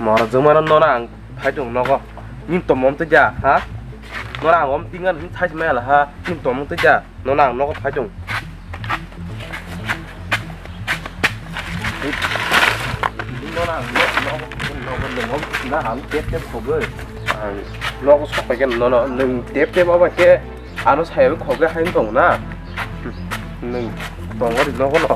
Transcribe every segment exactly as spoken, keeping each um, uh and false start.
Mora jwngmano nono ang phai tong nogo. Nini tomong tei ja, ha? Nono ang om tingan hin thai maya la ha. Nini tomong tei ja. Nono ang nogo phai tong. Nono ang nogo, nogo, nogo, nogo, na ang tep tep khogwi. Ang nogo sok pai khe nono nwng tep tep abo khe. Ano saywi khogwi haino tongo na? Nwng tongo ri nogo no.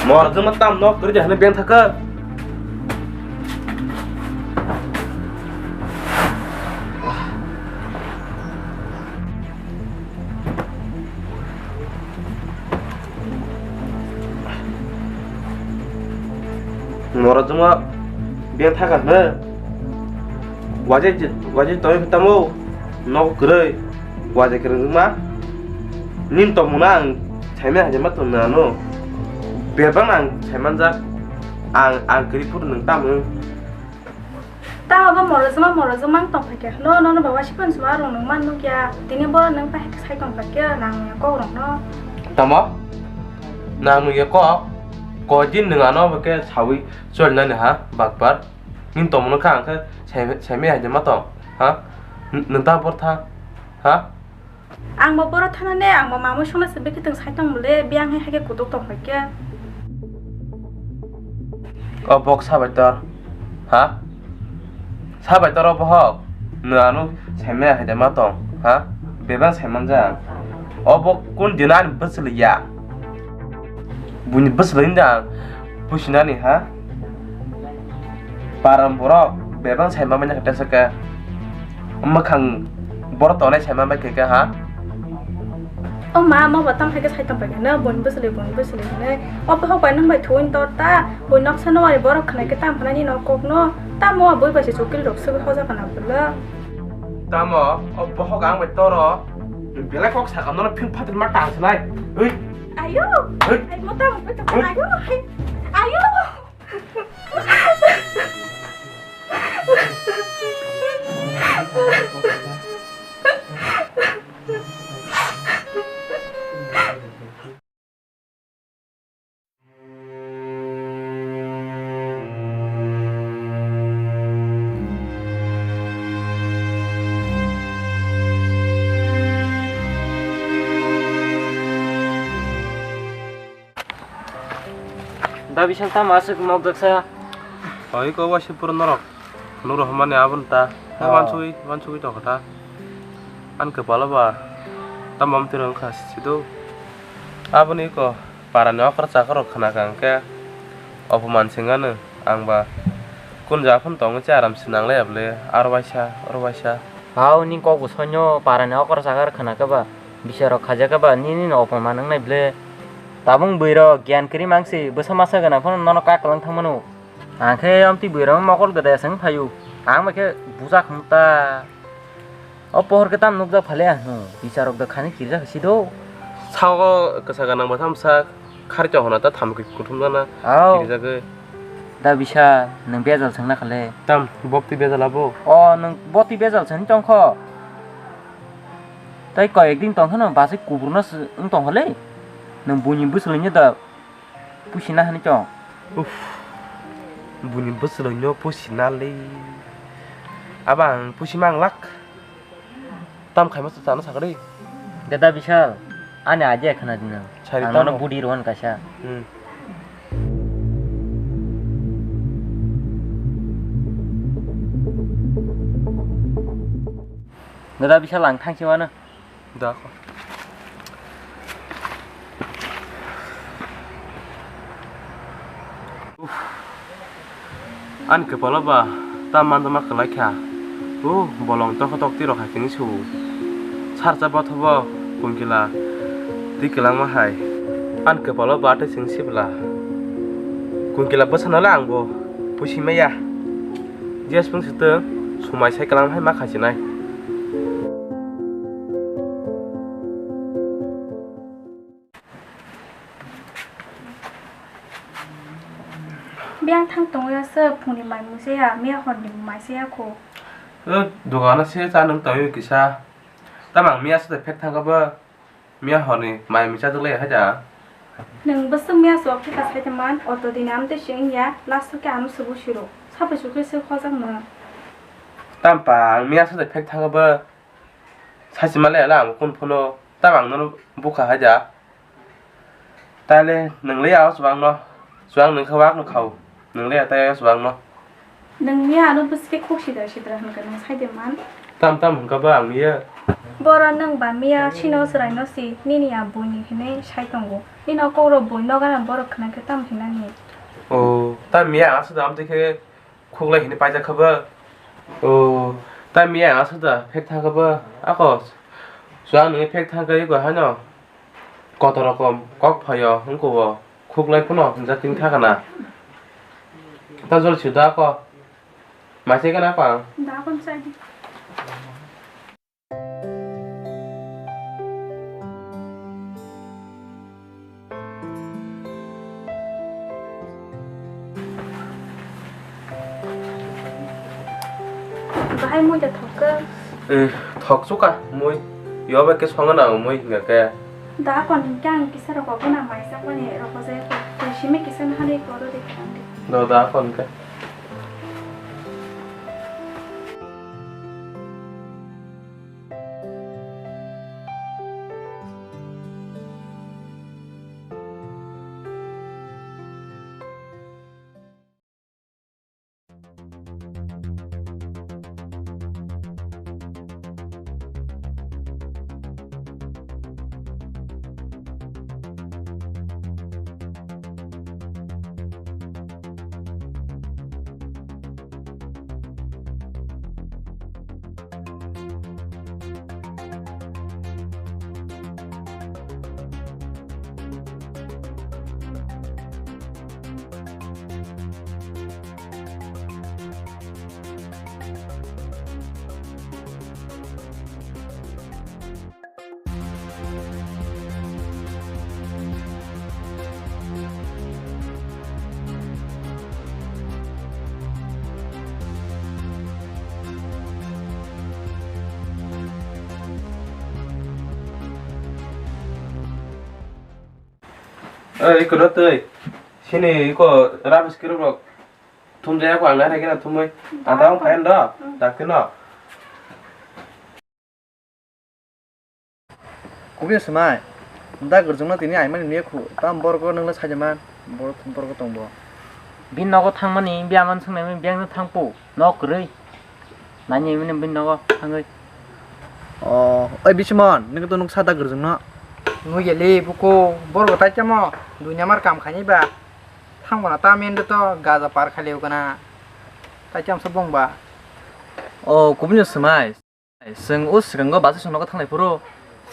Mor jwma tam nok kwrwi de hwnwi beng thaka. Mor jwma beng thaka hwnwi. Waje, waje tongwi tamo nok kwrwi. Waje kwrwngma. Nini tongmungno ang saimanya hajakma tongno ano. Bebak ang saimanjak. Ang, ang kwrwi phuru nwng tamo. Tamo bo morojwma, morojwma wng tong phaikha. No, nono ba waisukmani sima rwng nwng man nukya. Tini bo nwng pai sai tong phaikha, nang nungya kok rwngno. Tamo? Nang nungya kok? Koi din nwng ano bo khe sawi cholinani ha, bakbar. Nini tongmungno kha ang khe sai, saimanya hajakma tong, ha? N-, nwng ta bor tha, ha? Ang bo boro thana ne, ang bo mamui songna se bikhe tong sai tong mole, biyang hai hai khe kutuk tong hai khe. O bok sabai tor, ha? Sabai tor o bohok, nwng ano saimanya hajakma tong, ha? Bebak saimanjak. O bok kun dina ani bwswlwi ya. Buini bwswlwi wngda ang pusinani ha. Param borok bebak sai mamanya khe tesa khe. Mwkhang borok tongnai sai mamai khe khe ha. O ma, mo bo tamo hai khe sai tong pai khe no, buini bwswlwi, buini bwswlwi hinwi. O bohok bai nwng bai thuwi tor ta, bui noksa no ari borok khwnai khe tamo phano nini nok kok no. Tamo bui bai se chukil rok swgwi hoja kana bwlwk. Tamo o bohok ang bai toro. Belai kok sakha nono phil phatir ma tang sinai. Ui. Ayo. Ui. Ai, mo tamo bai tamo. Ui. Ayo. Ayo. Da Bishal, tamo aswk mokjak sa? Oi, ko waisa pura norok. Nuro hwnmani aboni ta. Oh. Wansugwi, wansugwi tongkha ta. Ani kwpalo ba tamo amtwiro wngkha sido. Aboni eko parani okra chakra rok khna kha hwnkhe opoman sengano ang ba kun jaga phano tongo se aram se nanglai ya bwle aro waisa oro waisa. Hao ni kok bo soino parani okra chakra khna khe ba bisa rok khaja khe ba nini no opoman wngnai bwle. Tabung bwrwi rok gyan kwrwi mang se bwsa masa gana phano nono kakwlang thang mano. Ang khe amtwi bwrwi rok mokol gwdaya se wng phaio. Ang bai khe bujak hwn ta. O pohor khe tam nukjak phale ang hwn, bisa rok da khani kirjak si do. Sao kwsa ganang ba tham sak, khari to hona ta tham kuthum jana. Ao. Kirjagwi. Da bisa nwng bejal sengna khale. Tam, bopti bejal abo. O, nwng bopti bejal sani tongkho. Tai koyek din tongkhe no basai kuburno se wng tongkho le. Nwng buini bwswlwino da. Pusi na hani chong. Uff. Buni bwswlwino pusi na le. Aba ang pusi mang lak. Tam khaima sa chana sakri. Dada Bishal, ani idea khana dina. Sari ang nono tamo. Budi rohan kaisa. Hmm. Dada Bishal ang thangsi mano. Da. Uff. Ani kwpalo ba ta manjama kwlai kha. O bolong tokha tokti rok hai khe su. Sarsa bothobo kunkila twi kwlangma hai. Ani kwpalo ba tei chwng sibla. Kunkila bwsano le ang bo pusi maya. Jeswng swtwng swmai sai kwlangma hai ma kha sinai. Yang thang tongwi asa phungni mai muisa ya, miya horni mai se ya kho. O, dogano se cha nung tongwi kisa. Tamo ang miya sade phek thangkha ba, miya horni mai muisa dole haja. Nung bwswk miya sok thika sai tongman, auto dina amte se wngya, last o khe ano subu siro. Sabai sukhe se khojak no. Tampa ang miya sade phek thangkha ba, Sachi male ala ang kun phono, tamo ang nono bukha haja. Tale nung le ya o chuwang no, chuwang nung kha wak no khao. Nung le ya ta ya o chuwang no. Nung miya ano bwswk khuk sidra sidra hwnkha nung sai de man. Tam tam hwnkha ba ang miya. Boro nung ba miya sino chwrai no si, nini a bui ni hinwi sai tongo. Nini o kok rok bui no gana borok khna khe tam hinani. O, tam miya ang aswk dam te khe Khuklai hini paijak kha bo. O, ta miya aswk da phek thang kha bo. Ako, chuwang nungwi phek thang kha iko haino. Kotor rokom kok phaio wngkha o. Khuklai phano hwnjak tini thang kana. Ta jol sida ako. Maisai kana pang. Da kon chai di. Bahai mui da thok khe? Eh, thok chuka mui. Yo ba ke songa na mui hinga ke. Da kon hingke ang kisa rok bo na maisa ko ni rok bo jai ko. Simi kisa na hani ko ro de kan. Do da kon ke. Oi, iko no twi. Sini iko rubbish kirok rok thumjaya ko ang nai khe na thumwi. Ada ang phayan do. Dakti no. Kubui swmai, da gwrwngno tini aimani nukya khu, tamo borok nungno sajaman, borok, borok tongbo. Bini nogo thangmani, biyang swngnai, biyang thangpo, nok kwrwi. Nani mini bini nogo thangwi. O, oi Bisimon, nungno to nuksa da gwrwngno. Nukya le buko, borok tai tamo, dunya mar kam khaini ba. Thangmana ta men to gaja par khali ukana. Tai tamo sa bongba. O, kubui swmai. Chwng o swkango bachwi songnogo thanglai phuru,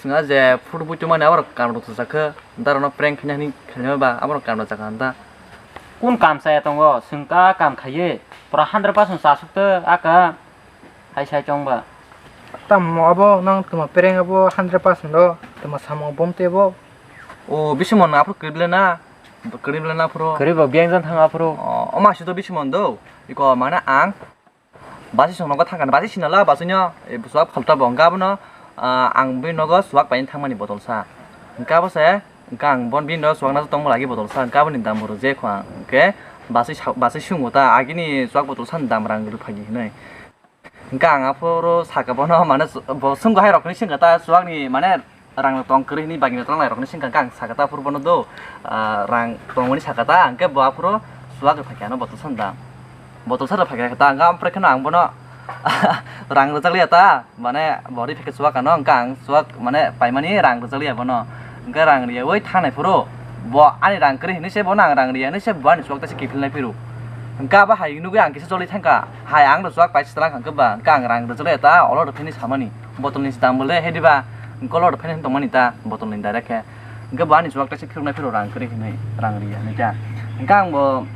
chwng a je photo buitomani aborok kam rwchajak khe, da rokno prank khaina hwnwi khainai ba aborok kam rwchajak kha da. Kun kam chaya tongo? Chwng ka kam khaiwi pura hundred percent chasuk tw aka hai sai chong ba. Tamo abo nang tuma prank abo hundred percent do, tuma samung bom tebo. O Bisimon aphuru kwrwi le na, kwrwi le na aphuru. Kwrwi bo biyang jan thang aphuru. O, o masi to Bisimon do, iko mane ang Basi song nogo thangkha, basi sinala, basi no, e, suak phalta bo, hwnkhe abono, ah, ang bini nogo suak paina thangmani botol sa. Hwnkhe abo se, hwnkhe ang bon bini nogo suak na tongma lagi botol sa, hwnkhe aboni dam bo rwjak kho ang. Hwnkhe basi sa-, basi sungo ta, agini suak botol sani dam rang rwphagi hinwi. Hwnkhe ang aphuru saka bono, mane, bo swngo hai rokni sengkha ta, suakni, mane, rang tong kwrwi hwnwi bagino tongnairokni sengkha khe ang sakha ta aphuru bono do, ah, rang tongmani sakha ta, hwnkhe bo aphuru suak rwphai khe ano botol sanda, botol sa rwphai khe ta, hwnkhe amprai kheno ang bono rang rwjak liya ta, mane bo rwphai khe suak ano, hwnkhe ang suak mane paimani rang rwjak liya bono, hwnkhe rang riyaui thangnai phuru bo ani rang kwrwi hwnwi se bono ang rang riya hwnwi se bo ani suak ta se kiphilnai phuru, hwnkhe abo hai nugui ang kisa choli thangkha, hai ang rw suak paisa twlang kha hwnkhe ba, hwnkhe ang rang rwjak liya ta, olo rwphai hwnwi samani. Botol ni se dam bo le he diba, hwnkhe olo rwphai hwn tongmani ta, botol ni direct khe. Hwnkhe bo ani chuwak taisa phiroknai phiro rang kwrwi hwnwi, rang ri ya hwnwi ta. Hwnkhe ang bo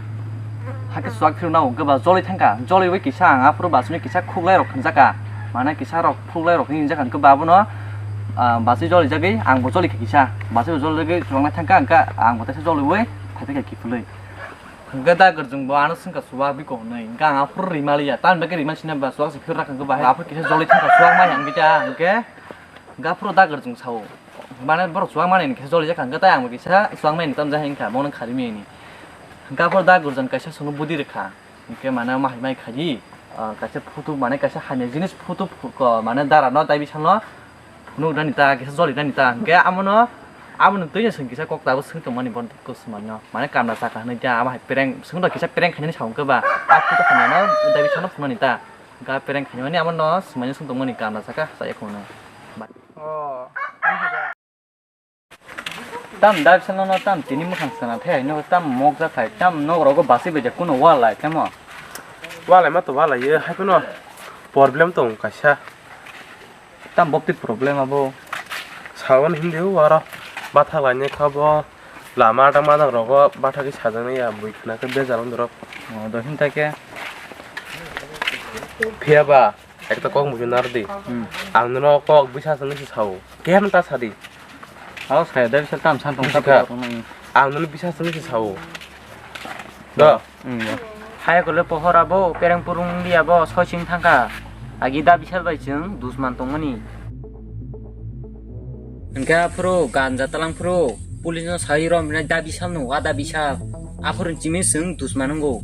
hakhe chuwak phiroknai hwnkhe ba joloi thangkha, joloi bai kisa ang aphuru basuni kisa khuklai rok khwnjak kha, mane kisa rok khuklai rok hinjak kha, hwnkhe ba abono, ah, basui joloi jagwi ang bo joloi kha kisa, basui bo joloi jagwi chuwak nai thangkha, hwnkhe ang bo taisa joloi bai phaikha kiphilwi. Hwnkhe da Gwrjwng bo ano swngkha chuwak biko hwnwi. Hwnkhe ang aphuru rima liya. Tamni bagwi rima sina ba chuwak se phirwk rakha hwnkhe bahai. Aphuru kisa joli thangkha chuwak maya hwnkhe cha hwnkhe. Hwnkhe aphuru da Gwrjwng sao. Mane borok chuwak mani kisa joli jakha hwnkhe tai ang bo kisa chuwak mani tamjak hwnkha bono kharwi mani. Hwnkhe aphuru da Gwrjwng kaisa chwngno budi rwkha. Hwnkhe mane ma hai mai khaidi, ah, kaisa photo mane kaisa hamya jinis photo phu-, ko-, mane dara no dai bisalo phunuk nani ta, kisa joli nani ta. Hwnkhe amono, abono twi swng kisa kok tabuk swng tongmani bon kok swmano. Mane kamla chakha hwnwi ta, abo hai prank, swngno kisa prank khainani sa hwnkhe ba, a photo hamya no dai bisalo phunani ta. Hwnkhe prank khainani amono swmani swng tongmani kamla chakha, cha yakhono. Oh, ani hwnkhe. Tam da bisalo no tam tini mwkhang sana the, no tam mok ja thai, tam nok rogo basi beja kuno walai tamo. Walai ma to walai ye, hai kuno problem tong kaisa. Tam bopti problem abo. Sawan hindi waro batha lainai kha bo lama da madang rogo batha ki sajang ya bui khna ke bejalong dorok. O do hinta ke. Phiya ba. Ekta kok muchung nardi. Hmm. Ang nono kok bisa sengwi se sao. Kem ta sadi. Aw saya dari serta am santong Bisa sapa ka? Orang ini. Ang nono bisa sengwi se sao. Do. Hmm, ya. Hai kole pohor abo pereng purung dia bo soi sing thangka. Agi da bisal bai chwng dusman tongmani. Hwnkhe aphuru ganja talang phuru police no sai rom bini da bisal no wa da bisal. Aphuru chimi chwng dusman wngo.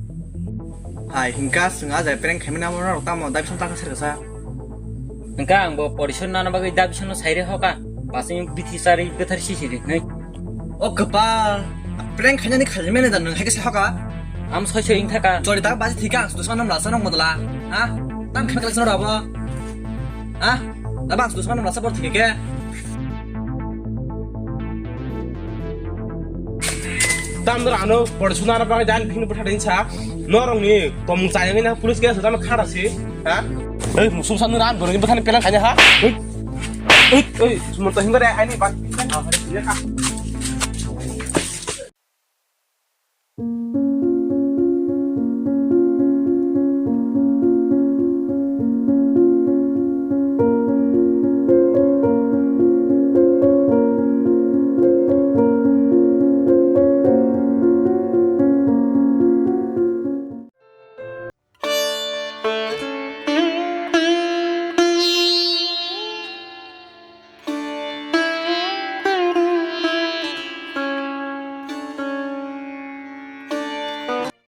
Hai hwnkha chwng a jai prank khaimani amo norok tamo da bisal taka serkasa. Hwnkha ang bo porisor nana bagwi da bisal no saire hoka. Basing bithi sari bwthar sisiri hwnwi. O kwpal, prank khainani khaimani da nwng haikhe se hoka. Am soi soi wng thaka. Chori tak baji thika ang dusman nam lasa nong modla. Ha? Tam khaimani kalsa norok abo. Ha? Da bang dusman nam lasa bor thike ke. Tam dor ano porisor nana bagwi dan phini bwthar din sa. Norok ni tomung chayang na police case dam khara si. Ha? Ei musum san ran borok ni bwthar ni pelang khaina ha. Ei. Ei, ei, sumur ta hingare ani bak.